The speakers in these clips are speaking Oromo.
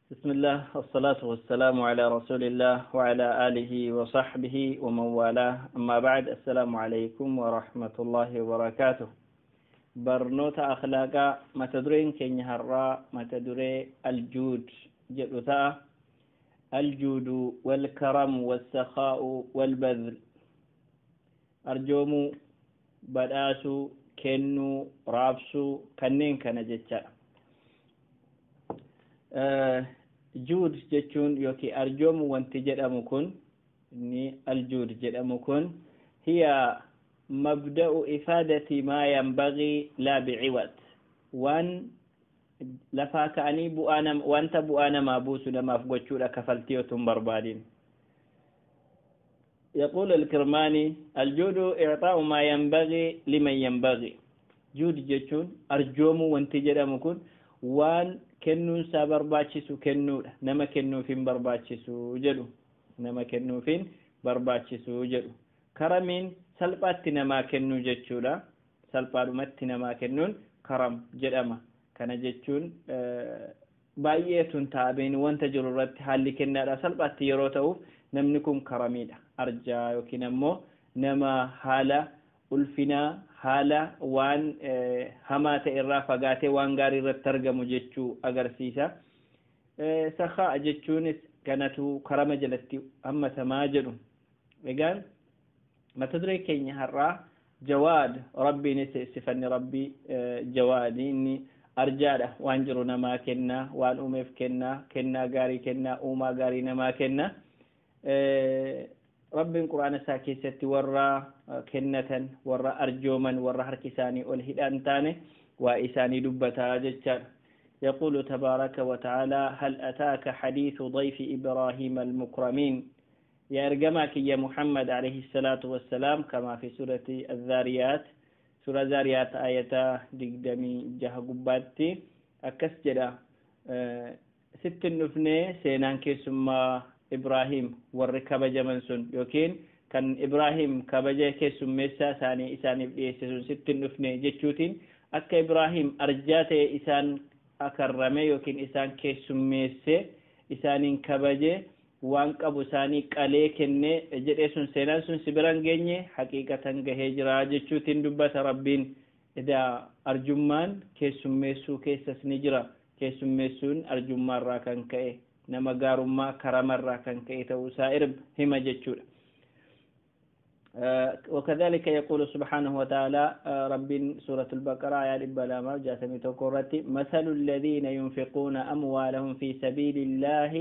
بسم الله والصلاة والسلام على رسول الله وعلى آله وصحبه ومن والاه، أما بعد، السلام عليكم ورحمة الله وبركاته. Barnoota akhlaaqaa mata dureen keenya har'aa mata duree الجود jedhu ta'a. الجود والكرم والسخاء والبذل، arjoomuu, badhaasuu, kennuu, raabsuu, kanneen kana jechaadha. جود jechuun yookiin arjoomuu wanti jedhamu kun, inni الجود jedhamu kun، هي مبدأ إفادة ما ينبغي لا بعوض، waan lafaa ka'anii bu'aa wanta bu'aa namaa buusu namaaf gochuudha, kafaltii otoo hin barbaadin. يقول الكرماني: الجود إعطاء ما ينبغي لمن ينبغي. جود jechuun, arjoomuu wanti jedhamu kun, waan kennuunsaa barbaachisu kennuudha, nama kennuufin barbaachisu jedhu, nama kennuufin barbaachisu jedhu. Karamiin salphaatti namaa kennuu jechuudha. Salphaadhumatti namaa kennuun كرم jedhama. Kana jechuun baay'eetun taabeen wanta jiru irratti haalli kennaadha salphaatti yeroo ta'uuf namni kun karamiidha, arjaa yookiin ammoo nama haala ulfinaa, haala waan hamaa ta'e irraa fagaatee waan gaarii irratti argamu jechuu agarsiisa. سخاء jechuunis kanatu karama jalatti hammatamaa jedhu. Egaan mata duree keenya har'aa جواد. Rabbiinis sifanni rabbii جواد, inni arjaadha, waan jiru namaa kenna, waan uumeef kenna, kennaa gaarii kenna, uumaa gaarii namaa kenna. Rabbiin Quraana isaa keessatti warra kennatan, warra arjooman, warra harki isaanii ol hidhaan taane waa isaanii dubbataa jechaadha. يقول تبارك وتعالى: هل أتاك حديث ضيف إبراهيم المكرمين؟ يا إرجماك يا محمد عليه الصلاة والسلام، كما في سورة الذاريات، سورة الذاريات آية 26 gubbaatti akkas jedha: Sitti hin dhufne seenaan keessummaa Ibraahim warri kabajaman sun, yookiin kan Ibraahim kabaja keessummeessaa isaanii isaaniif dhiyeesse sun sitti hin dhufne jechuutiin, akka Ibraahim arjaa ta'e isaan akarrame yookiin isaan keessummeesse, isaaniin kabaje, waan qabu isaanii qalee kenne jedhee sun, seenaan sun si biran geenye, haqiiqatan gahee jira jechuutiin dubbata Rabbiin. Edaa arjummaan keessummeessuu keessas ni jira. Keessummeessuun arjummaarraa kan ka'e, nama gaarummaa karamarraa kan ka'e ta'uusaa hima jechuudha. وكذلك يقول سبحانه وتعالى، رب سورة البقرة آية 261: مثل الذين ينفقون أموالهم في سبيل الله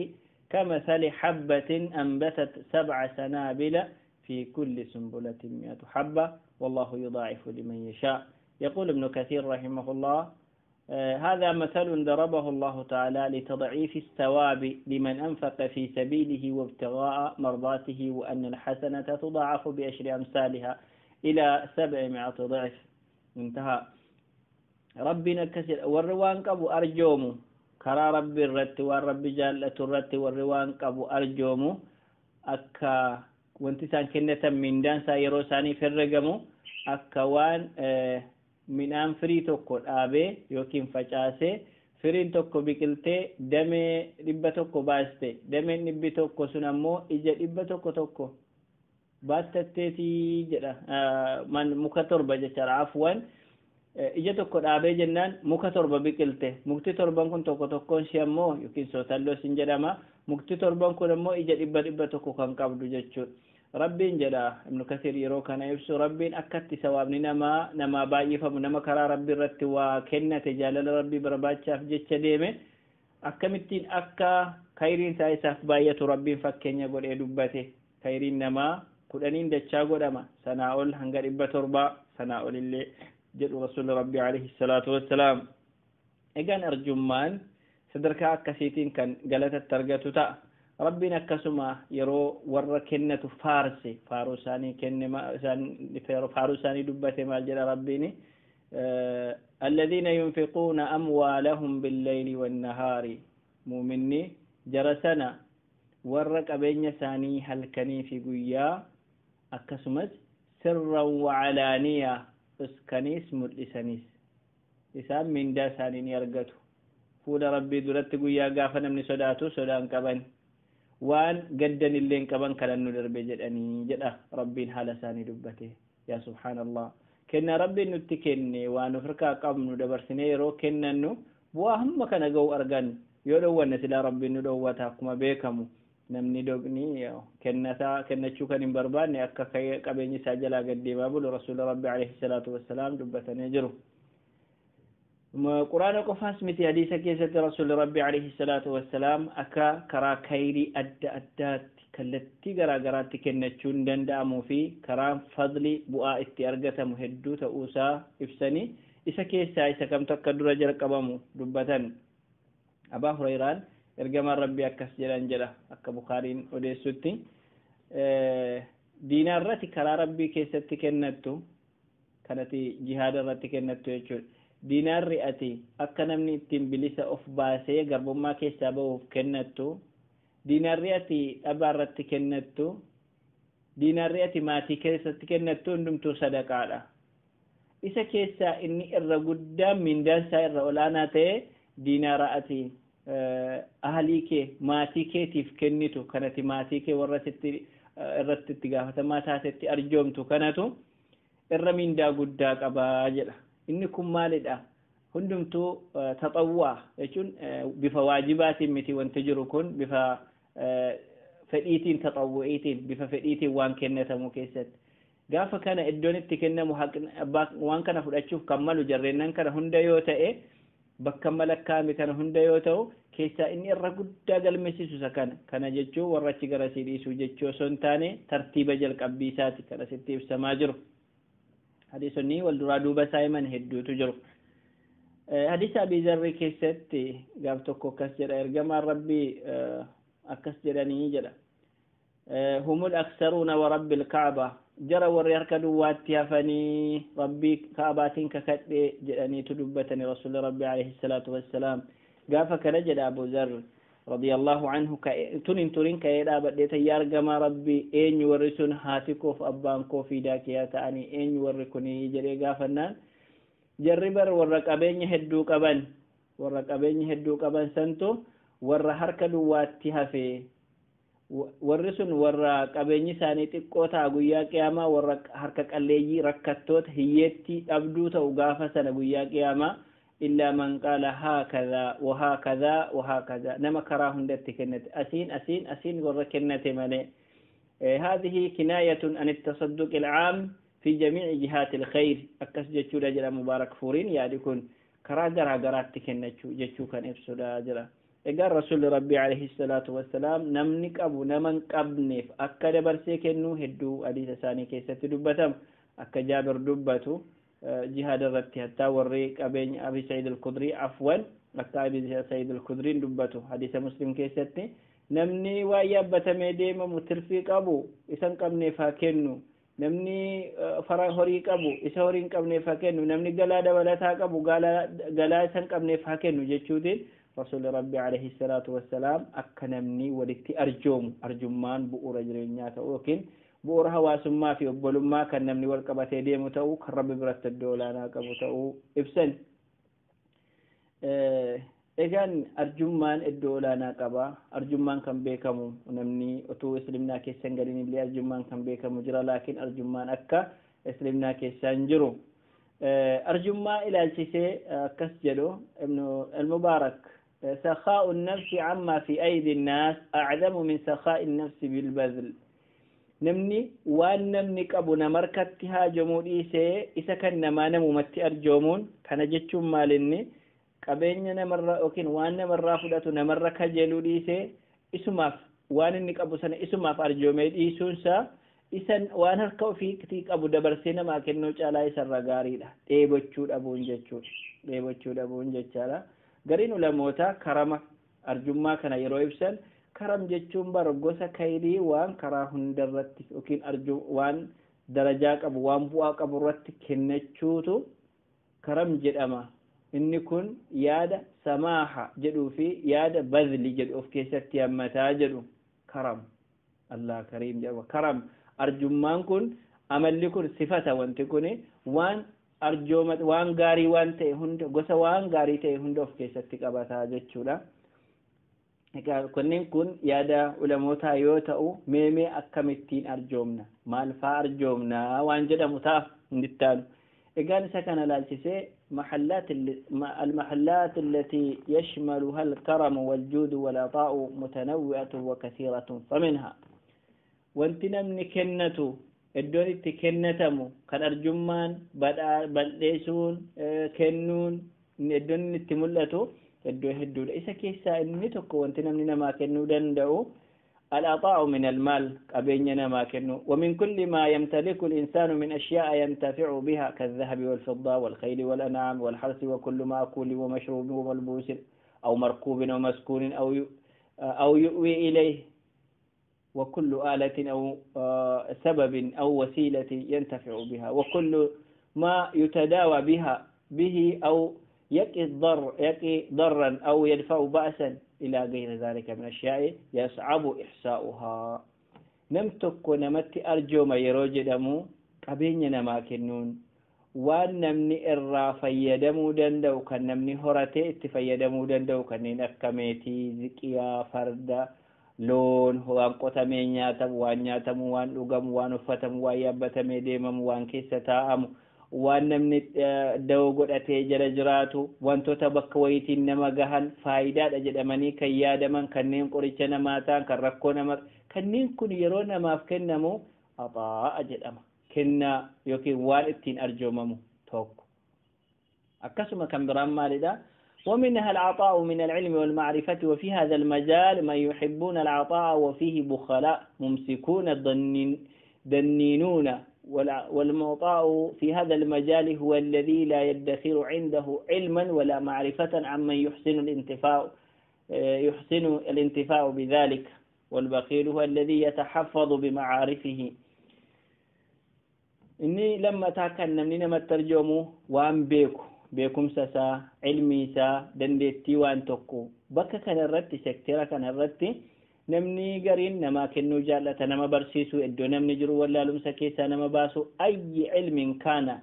كمثل حبة أنبتت سبع سنابل في كل سنبلة 100 حبة والله يضاعف لمن يشاء. يقول ابن كثير رحمه الله: هذا مثل ضربه الله تعالى لتضعيف الثواب لمن أنفق في سبيله وابتغاء مرضاته، وأن الحسنة تضاعف بعشر أمثالها إلى 700 ضعف. انتهى. Rabbiin akkas jedha: warri waan qabu arjoomu karaa Rabbi irratti, waan Rabbi jaallatu irratti, warri waan qabu arjoomu, akka wanti isaan kennatan mindaan isaa yeroo isaaniif herregamu akka waan midhaan firii tokko dhaabee yookiin facaasee, firiin tokko biqiltee damee 100 baaste, dameen 100 sun ammoo ija 100 tokko baattatteetii jedha. Muka torba jechaadha, afwan. Ija tokko dhaabee jennaan muka torba biqilte. Mukti torban kun tokko tokkoon ishee ammoo, yookiin sootalloo sin jedhama, mukti torban kun ammoo ija 100 kan qabdu jechuudha. Rabbiin jedha, Ibnu Kasiir yeroo kana ibsu, Rabbiin akkatti sawaabni namaa baay'ifamu, nama karaa Rabbii irratti waa kennate, jaalala Rabbii barbaachaaf jecha deeme, akkamittiin akka kayriin isaa isaaf baay'atu Rabbiin fakkeenya godhee dubbate. Kayriin namaa 10n dachaa godhama, sanaa ol hanga 700, sanaa ol illee jedhu Rasuulli Rabbii عليه الصلاة والسلام. Egaan arjummaan sadarkaa akkasiitiin kan galatatti argatu ta'a. Rabbiin akkasuma yeroo warra kennatu faarse, faaruu isaanii kenne, faaruu isaanii dubbate, maal jedha Rabbiin? الذين ينفقون أموالهم بالليل والنهار، mu'minni jara sana, warra qabeenya isaanii halkanii fi guyyaa, akkasumas سرا وعلانية, uskaniis mul'isaniis, isaan mindaa isaanii ni argatu. Fuula Rabbii duratti guyyaa gaafa namni sodaatu sodaan qaban, waan gaddan illee hin qaban, kanan nu darbe jedhanii jedha Rabbiin haala isaanii dubbate. Yaa subhaanallah, kenna Rabbiin nutti kenne waan ofirkaa qabnu dabarsinee yeroo kennannu bu'aa hamma kana ga'u argan. Yoo dhowwanne silaa Rabbiin nu dhowwata. Akkuma beekamu namni doqni kennataa kennachuu kan hin barbaanne akka qabeenyi isaa jalaa gaddeemaa bulu Rasuula Rabbi alayhi salaatu wassalaam dubbatanii jiru. Quraana qofaas miti, hadiisa keessatti Rasuulli Rabbi alayhi salaatu wassalaam akka karaa kayrii adda addaatti kallattii garaa garaatti kennachuun danda'amuu fi karaan fadli bu'aa itti argatamu hedduu ta'uusaa ibsanii, isa keessaa isa kamtu akka dura jalqabamu dubbatan. Abaa Hurayraan ergamaan Rabbii akkas jedhan jedha, akka Bukaariin odeessutti: diinaarratti karaa Rabbii keessatti kennattu kanati jihaada irratti kennattu jechuudha. Diinaarri ati akka namni ittiin bilisa of baasee garbummaa keessaa bahuuf kennattu, diinaarri ati dhabaa irratti kennattu, diinaarri ati maatii keessatti kennattu hundumtuu sadaqaadha. Isa keessaa inni irra guddaan mindaan isaa irra olaanaa ta'e diinaara ati ahlii kee, maatii keetiif kennitu, kanati maatii kee warra sitti irratti itti gaafatamaa taatetti arjoomtu kanatu irra mindaa guddaa qabaa jedha. Inni kun maalidha? Hundumtuu taxawwaa jechuun bifa waajibaatiin miti. Wanti jiru kun bifa fedhiitiin, taxawwu'iitiin, bifa fedhiitiin waan kennatamu keessatti gaafa kana iddoon itti kennamu waan kana fudhachuuf kan malu jarreennan kana hunda yoo ta'e, bakka malakkaame kana hunda yoo ta'u, keessaa inni irra guddaa galmeessisu isa kana. Kana jechuun warra achi garasii dhiisuu jechuu osoo hin taane, tartiiba jalqabbii isaati kan asitti ibsamaa jiru. Hadiisonni wal duraa duuba isaa himan hedduutu jiru. Hadiisa Abii Zarrii keessatti gaaf tokko akkas jedha ergamaan Rabbii, akkas jedhanii jedha: "Humul aksaruuna wa rabbil kaaba, jara warri harka duwwaatti hafanii Rabbii kaabaatiin kakadhe" jedhaniitu dubbatani Rasuulli Rabbi alayhi salaatu wassalaam. Gaafa kana jedha Abu Zarr radiyallahu anhu, tun hin turin ka'ee dhaabadhee, "Tayyaa argamaa Rabbii, eenyu warri sun? Haati koof abbaan koo fiidaa kiyyaa ta'anii, eenyu warri kunii?" jedhee gaafannaan, "Jarri bar warra qabeenya hedduu qaban, warra qabeenya hedduu qaban santu warra harka duwwaatti hafe. Warri sun warra qabeenyi isaanii xiqqoo ta'a, guyyaa qiyaamaa warra harka qalleeyyii, rakkattoota, hiyyeettii dhabduu ta'u gaafa sana guyyaa qiyaamaa, illaa man qaala haakadhaa wa haakadhaa wa haakadhaa, nama karaa hundatti kennate, asiin asiin asiin warra kennate malee." هذه كناية عن التصدق العام في جميع جهات الخير akkas jechuudha jedha Mubaarak Fuuriin. Yaadi kun karaa garaa garaatti kennachuu jechuu kan ibsudha jedha. Egaa Rasuulli Rabbii alayhi salaatu wassalaam namni qabu nama hin qabneef akka dabarsee kennuu hedduu hadiisa isaanii keessatti dubbatama. Akka Jaabir dubbatu, jihaada irratti hattaa warri qabeenya, Abi Sa'iid al-Kudrii, afwan, akka Abi Sa'iid al-Kudriin dubbatu hadiisa Muslim keessatti, namni waan yaabbatamee deemamu tirfii qabu isa hin qabneef haa kennu, namni fara horii qabu isa horii hin qabneef haa kennu, namni galaa dabalataa qabu galaa isa hin qabneef haa kennu jechuutiin Rasuulli Rabbi alayhi salaatu wassalaam akka namni walitti arjoomu, arjummaan bu'uura jireenyaa ta'u yookiin bu'uura hawaasummaa fi obbolummaa kan namni wal qabatee deemu ta'uu, kan Rabbi biratti iddoo olaanaa qabu ta'uu ibsan. Egaan arjummaan iddoo olaanaa qaba. Arjummaan kan beekamu namni utuu islimnaa keessa hin galin illee arjummaan kan beekamu jira, laakiin arjummaan akka islimnaa keessa hin jiru. Arjummaa ilaalchisee akkas jedhu Ibn Mubaarak: سخاء النفس عما في أيدي الناس أعظم من سخاء النفس بالبذل. Namni waan namni qabu namarkatti haajomuu dhiisee isa kan namaa namumatti arjoomuun, kana jechuun maalinni qabeenya namarraa yookiin waan namarraa fudhatu namarra kajeeluu dhiisee isumaaf waan inni qabu sana isumaaf arjoomee dhiisuunsaa isan waan harka ofiitii qabu dabarsee namaa kennuu caalaa isarra gaariidha. Dheebochuu dhabuun jechuudha, dheebochuu dhabuun jechaadha. Gariin ulamoota karama arjummaa kana yeroo ibsan, karam jechuun bar gosa kayrii waan karaa hundarratti yookiin arju waan darajaa qabu, waan bu'aa qabu irratti kennachuutu karam jedhama. Inni kun yaada samaaha jedhuu fi yaada bazli jedhu of keessatti hammataa jedhu. Karam Allah kariim jedhama. Karam arjummaan kun, amalli kun, sifata wanti kun waan Arjooma waan gaarii waan ta'e hunda, gosa waan gaarii ta'e hunda of keessatti qabataa jechuudha. Egaa kunneen kun yaada ulamootaa yoo ta'u, meemee akkamittiin arjoomna, maal faa arjoomna waan jedhamu ta'a hindittaanu. Egaan isa kana laalchisee المحلات التي يشملها الكرم والجود والعطاء متنوعة وكثيرة، فمنها wanti namni kennatu, iddoon itti kennatamu kan arjummaan bal'eessuun kennuun iddoon inni itti mul'atu iddoo hedduudha. Isa keessaa inni tokko wanti namni namaa kennuu danda'u العطاء من المال، qabeenya namaa kennu. ومن كل ما يمتلك الإنسان من أشياء ينتفع بها كالذهب والفضة والخيل والأنعام والحرث وكل مأكول ومشروب وملبوس أو مركوب أو مسكون أو يؤوي إليه، وكل آلة أو سبب أو وسيلة ينتفع بها، وكل ما يتداوى به أو يقي ضرا أو يدفع بأسا، إلى غير ذلك من أشياء يصعب إحصاؤها. Nam tokko namatti arjooma yeroo jedhamu, qabeenya namaa kennuun, waan namni irraa fayyadamuu danda'u, kan namni horatee itti fayyadamuu danda'u, kanneen akka meetii, ziqiyaa, farda, loon, waan qotamee nyaatamu, waan nyaatamu, waan dhugamu, waan uffatamu, waan yaabbatamee deemamu, waan keessa taa'amu, waan namni dawoo godhatee jala jiraatu, wantoota bakka wayitiin nama gahan, faayidaadha jedhamanii kan yaadaman, kanneen qoricha namaa ta'an, kan rakkoo nama, kanneen kun yeroo namaaf kennamu axaa'a jedhama. Kennaa yookiin waan ittiin arjoomamu tokko. Akkasuma kan biraan maalidha? ومنها العطاء من العلم والمعرفة، وفي هذا المجال من يحبون العطاء وفيه بخلاء ممسكون دنينون، والمعطاء في هذا المجال هو الذي لا يدخر عنده علما ولا معرفة عمن يحسن الانتفاع بذلك، والبخيل هو الذي يتحفظ بمعارفه. Inni lammataa kan namni namatti arjoomu waan beeku, beekumsa isaa, ilmii isaa, dandeettii waan tokko. Bakka kana irratti, sektera kana irratti namni gariin namaa kennuu jaallata, nama barsiisuu, iddoo namni jiru wallaalumsa keessaa nama baasu, ayyi ilmiin kaana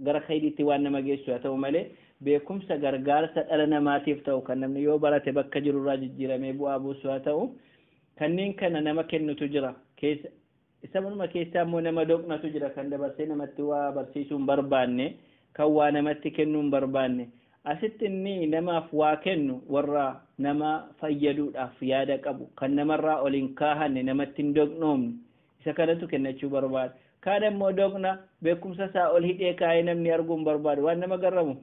gara khayriitti waan nama geessu haa ta'u malee, beekumsa gargaarsa dhala namaatiif ta'u kan namni yoo barate bakka jirurraa jijjiiramee bu'aa buusu haa ta'u, kanneen kana nama kennutu jira. Keessa isa manuma keessaa immoo nama doqnatu jira, kan dabarsee namatti waa barsiisuu hin barbaanne, kan waa namatti kennuu hin barbaanne. Asitti inni namaaf waa kennu warra nama fayyaduudhaaf yaada qabu, kan namarraa ol hin kaahanne, namatti hin doqnoomne, isa kanatu kennachuu barbaada. Kaan immoo doqna, beekumsa isaa ol hidhee kaa'ee namni arguu hin barbaadu. Waan nama garramu,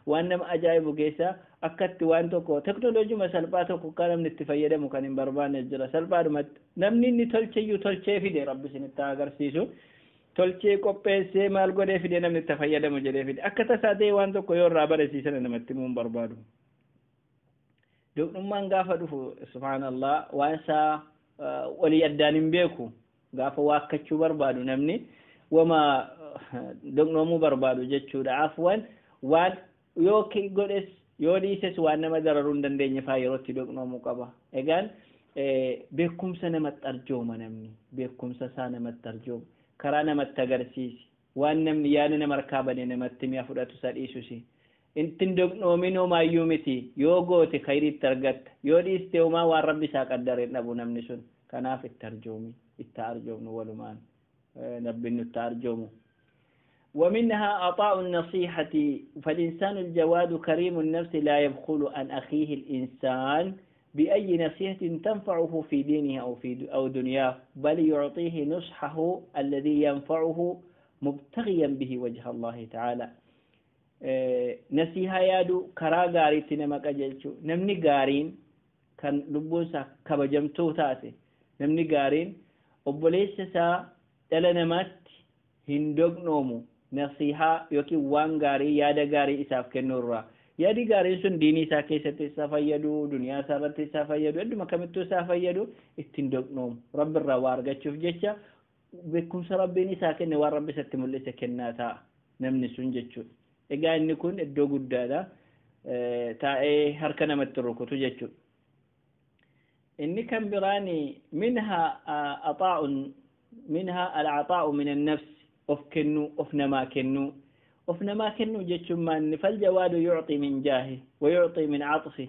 waan nama ajaa'ibu keessaa akkatti waan tokko, teknooloojii salphaa tokko kan namni itti fayyadamu kan hin barbaanne jira. Salphaadhumatti namni inni tolcheyyuu tolchee fide, Rabbi isinitti agarsiisu, tolchee qopheessee maal godhee fide, namni itti fayyadamu jedhee fide, akka tasaa ta'e waan tokko yoo irraa baresiisan namatti himuu hin barbaadu. Doqnummaan gaafa dhufu, subhaanallah, waan isaa walii addaan hin beeku. Gaafa waakkachuu barbaadu namni wama doqnoomuu barbaadu jechuudha. Afwan, waan yoo godhes yoo dhiises waan nama dararuu hin dandeenye faa yeroo itti doqnoomuu qaba. Egaan beekumsa namatti arjooma namni, beekumsa isaa namatti arjooma, karaa namatti agarsiisi, waan namni yaada nama harkaa bane namatti mi'a fudhatu isa dhiisusi. Ittiin doqnoomin homaayyuu miti. Yoo goote khayriitti argatta, yoo dhiiste homaa waan Rabbi isaa qaddareen dhabu namni sun. Kanaaf itti arjoomi, itti arjoomnu walumaan, Rabbiin nutti arjoomu. ومنها عطاء النصيحة، فالإنسان الجواد كريم النفس لا يبخل عن أخيه الإنسان بأي نصيحة تنفعه في دينه أو دنياه، بل يعطيه نصحه الذي ينفعه مبتغيا به وجه الله تعالى. Nasihaa yaadu, karaa gaariitti nama qajeelchu. Namni gaariin kan lubbuun isaa kabajamtuu taate, namni gaariin obboleessa isaa dhala namaatti hin doqnoomu nasihaa yookiin waan gaarii, yaada gaarii isaaf kennuurraa. Yaadi gaariin sun diinii isaa keessatti isa fayyadu, duniyaa isaa irratti isa fayyadu, hedduma kamittuu isaa fayyadu, ittiin doqnoomu. Rabbi irraa waa argachuuf jecha beekumsa Rabbiin isaa kenne, waan Rabbi isatti mul'ise kennaa ta'a namni sun jechuudha. Egaa inni kun iddoo guddaadha, taa'ee harka namatti rukutu jechuudha. Inni kan biraan منها العطاء من النفس، of kennuu, of namaa kennuu. Of namaa kennuu jechuun maanni? Faljawaadu yucxii min jaahi ويعطي من عطفه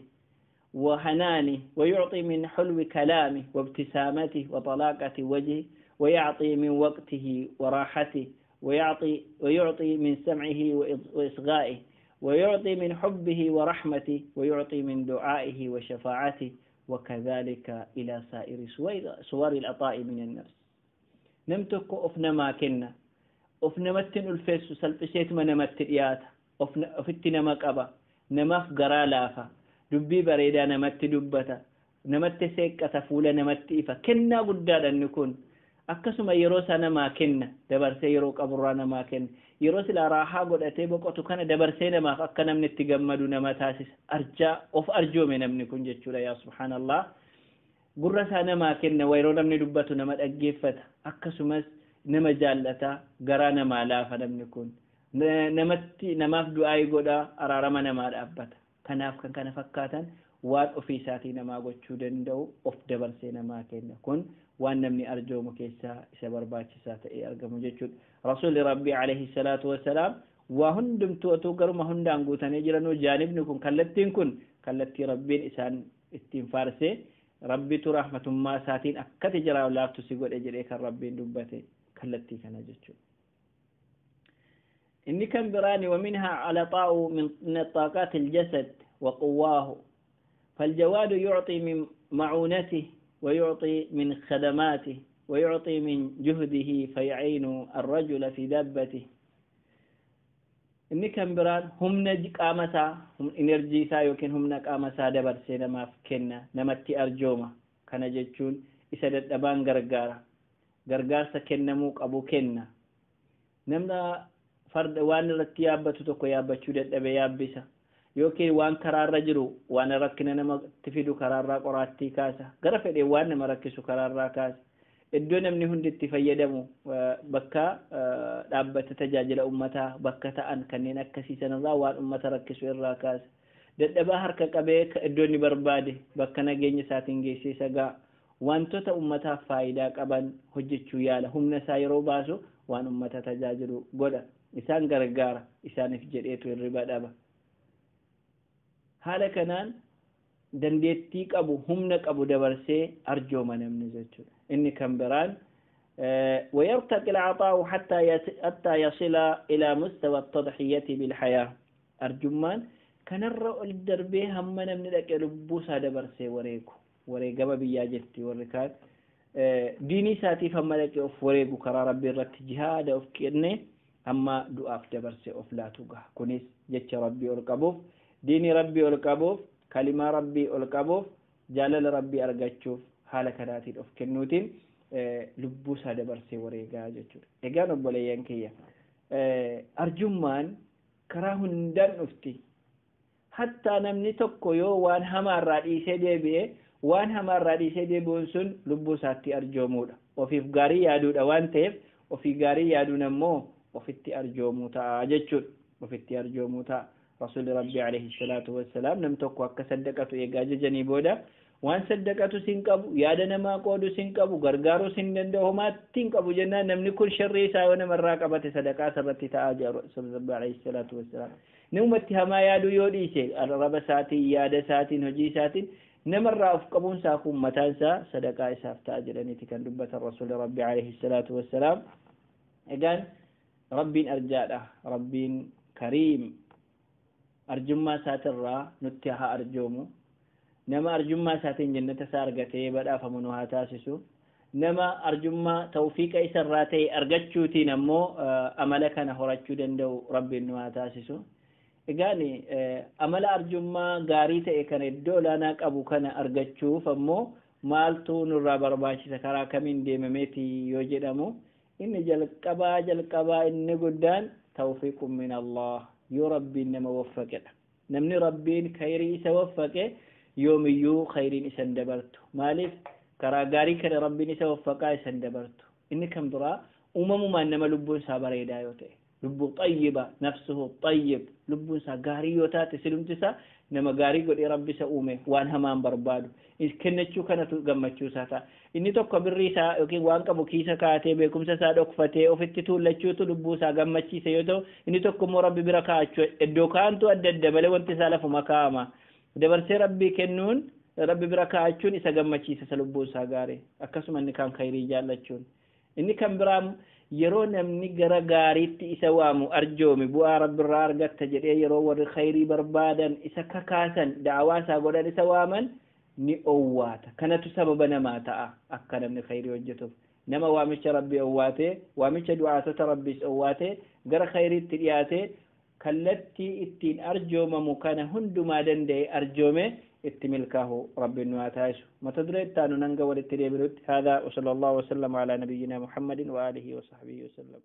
وحنانه ويعطي من حلو كلامه وابتسامته وطلاقة وجهه ويعطي من وقته وراحته ويعطي من سمعه وإصغائه ويعطي من حبه ورحمته ويعطي من دعائه وشفاعته وكذلك إلى سائر صور العطاء من النفس. نمتك أفنى ما كنا أفنى متن الفيس سلفسيت ما نمت إيات أفتنا ما قبا نمف قرا لافا دبي بريدا نمت دبتا نمت سيكة فولا نمت إفا كنا قدادا نكون akkasuma yeroo isaa namaa kenna dabarsee yeroo qaburraa namaa kenna yeroo silaa raahaa godhatee boqotu kana dabarsee namaaf akka namni itti gammadu nama taasisa arjaa of arjoome namni kun jechuudha. Yaa subhaanallah, gurra isaa namaa kenna, yeroo namni dubbatu nama dhaggeeffata, akkasumas nama jaallata, garaa namaa laafa namni kun, namatti namaaf du'aa godha, araarama namaa dhaabbata. Kanaaf kan kana fakkaatan waan ofii isaatii namaa gochuu danda'u of dabarsee namaa kenna. Kun waan namni arjoomu keessaa isa barbaachisaa ta'ee argamu jechuudha. Rasuulli Rabbii alayhi salaatu wassalaam waa hundumtuu otoo garuma hundaan guutanii jiranuu jaanibni kun, kallattiin kun kallattii Rabbiin isaan ittiin faarsee, Rabbitu rahmatummaa isaatiin akkati jara laaftu si godhe jedhee kan Rabbiin dubbate kallattii kana jechuudha. Inni kan biraani ومنها العطاء من طاقات الجسد وقواه. فالجواد يعطي من معونته ويعطي من خدماته ويعطي من جهده فيعين الرجل في دابته. Inni kan biraan humna qaamasaa, enerjii isaa yookiin humna qaamasaa dabarsee namaaf kenna, namatti arjooma. Kana jechuun isa dadhabaan gargaara, gargaarsa kennamuu qabu kenna. Namna farda waan irratti yaabbatu tokko yaabbachuu dadhabe yaabbisa, yookiin waan karaarra jiru waan rakkina namatti fidu karaarraa qoraattii kaasa, gara fedhe waan nama rakkisu karaarraa kaasa. Iddoo namni hundi itti fayyadamu, bakka dhaabbata tajaajila ummataa bakka ta'an kanneen akkasii sanarraa waan ummata rakkisu irraa kaasa. Dadhabaa harka qabee iddoo inni barbaade bakka nageenya isaatiin geessee isa ga'a. Wantoota ummataaf faayidaa qaban hojjechuu yaala. Humna isaa yeroo baasu waan ummata tajaajilu godha, isaan gargaara, isaaniif jedheetu hirriba dhaba. Haala kanaan dandeettii qabu, humna qabu dabarsee arjooma namni jechuudha. Inni kan biraan ويرتقي العطاء حتى يصل إلى مستوى التضحية بالحياة. أرجمان كنرى الدربي هم namni dhaqee lubbuu isaa dabarsee wareegu, wareegama biyyaa jetti warri kaan, diinii isaatiif hamma dhaqee of wareegu, karaa Rabbii irratti jihaada of kenne, hamma du'aaf dabarsee of laatu gaha. Kunis jecha Rabbii ol qabuuf, diinii Rabbii ol qabuuf, kalimaa Rabbii ol qabuuf, jaalala Rabbii argachuuf haala kanaatiin of kennuutiin lubbuu isaa dabarsee wareegaa jechuudha. Egaan obboleeyyan kiyya, arjummaan karaa hundaan dhufti. Hattaa namni tokko yoo waan hamaarraa dhiisee deebi'e, waan hamaarraa dhiisee deebi'uun sun lubbuu isaatti arjoomuudha. Ofiif gaarii yaaduudha waan ta'eef, ofii gaarii yaaduun ammoo ofitti arjoomuu ta'a jechuudha. Ofitti arjoomuu ta'a. Rasuulli Rabbii alayhi salaatu wassalaam nam tokko akka saddaqatu eegaa jajanii booda, waan saddaqatu sin qabu, yaada namaa qoodu sin qabu, gargaaruu sin danda'u, homaatti hin qabu jennaan, namni kun sharrii isaa yoo namarraa qabate sadaqaa isarratti ta'aa jira Rasuulli Rabbii alayhi salaatu wassalaam. Namumatti hamaa yaaduu yoo dhiise, arraba isaatiin, yaada isaatiin, hojii isaatiin namarraa of qabuun isaa kun mataan isaa sadaqaa isaaf ta'a jedhaniiti kan dubbatan Rasuulli Rabbii alayhi salaatu wassalaam. Egaan Rabbiin arjaadha. Rabbiin kariim, arjummaa isaatirraa nutti haa arjoomu. Nama arjummaa isaatiin jannata isaa argatee badhaafamu nu haa taasisu. Nama arjummaa tawfiiqa isarraa ta'e argachuutiin ammoo amala kana horachuu danda'u Rabbiin nu haa taasisu. Egaan amala arjummaa gaarii ta'e kana, iddoo olaanaa qabu kana argachuuf ammoo maaltu nurraa barbaachisa, karaa kamiin deemameeti yoo jedhamu, inni jalqabaa inni guddaan tawfiiqun min Allah, yoo Rabbiin nama waffaqedha. Namni Rabbiin khayrii isa waffaqe yoomiyyuu khayriin isan dabartu. Maaliif? Karaa gaarii kana Rabbiin isa waffaqaa, isan dabartu. Inni kan biraa uumamumaan nama lubbuun isaa bareedaa yoo ta'e, Lubbuu xayyiba, nafsuhu xayyib, lubbuun isaa gaarii yoo taate, silumti isaa nama gaarii godhee Rabbi isa uume, waan hamaan barbaadu kennachuu kanatu gammachuu isaa ta'a. Inni tokko birrii isaa yookiin waan qabu kiisa kaatee, beekumsa isaa dhokfatee ofitti tuullachuutu lubbuu isaa gammachiise yoo ta'u, inni tokko immoo Rabbi bira kaa'achuu. Iddoo kaa'antu adda adda malee wanti isaa lafuma kaa'ama. Dabarsee Rabbii kennuun, Rabbi bira kaa'achuun isa gammachiisa, isa lubbuun isaa gaarii. Akkasuma inni kaan khayrii jaallachuun. Inni kan biraa yeroo namni gara gaariitti isa waamu, arjoomi, bu'aa Rabbirraa argatta jedhee, yeroo warri khayrii barbaadan isa kakaasan, da'awaa isaa godhan, isa waaman, ni owwaata. Kanatu sababa namaa ta'a akka namni khayrii hojjetuuf. Nama waamicha Rabbii owwaatee, waamicha du'aatota Rabbiis owwaatee, gara khayriitti dhiyaatee, kallattii ittiin arjoomamu kana hundumaa danda'e arjoome itti milkaahu Rabbiin nu haa taasisu. Mata duree itti aanu hanga walitti deebinutti, haadaa wa sallallahu wasallam alaa nabiyyinaa Muhammadin wa aalihi wa sahbihi wasallam.